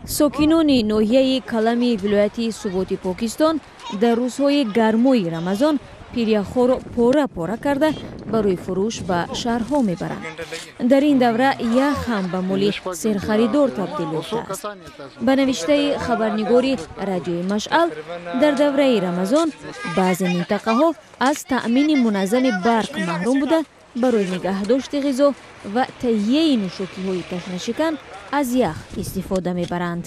Сокинони ноҳияи Калами вилояти Суботи Покистон дар рӯзҳои гармои Рамазон пиряхҳоро пора пора карда, барои фурӯш ба шаҳрҳо мебаранд. Дар ин давра ях ҳам ба моли серхаридор табдил ёфтааст. Ба навиштаи хабарнигори Радиои Машъал, дар давраи Рамазон баъзе минтақаҳо аз таъмини муназзами барқ маҳрум буда, барои нигаҳдошти ғизо ва таҳияи нӯшокиҳои ташнашикан аз ях истифода мебаранд.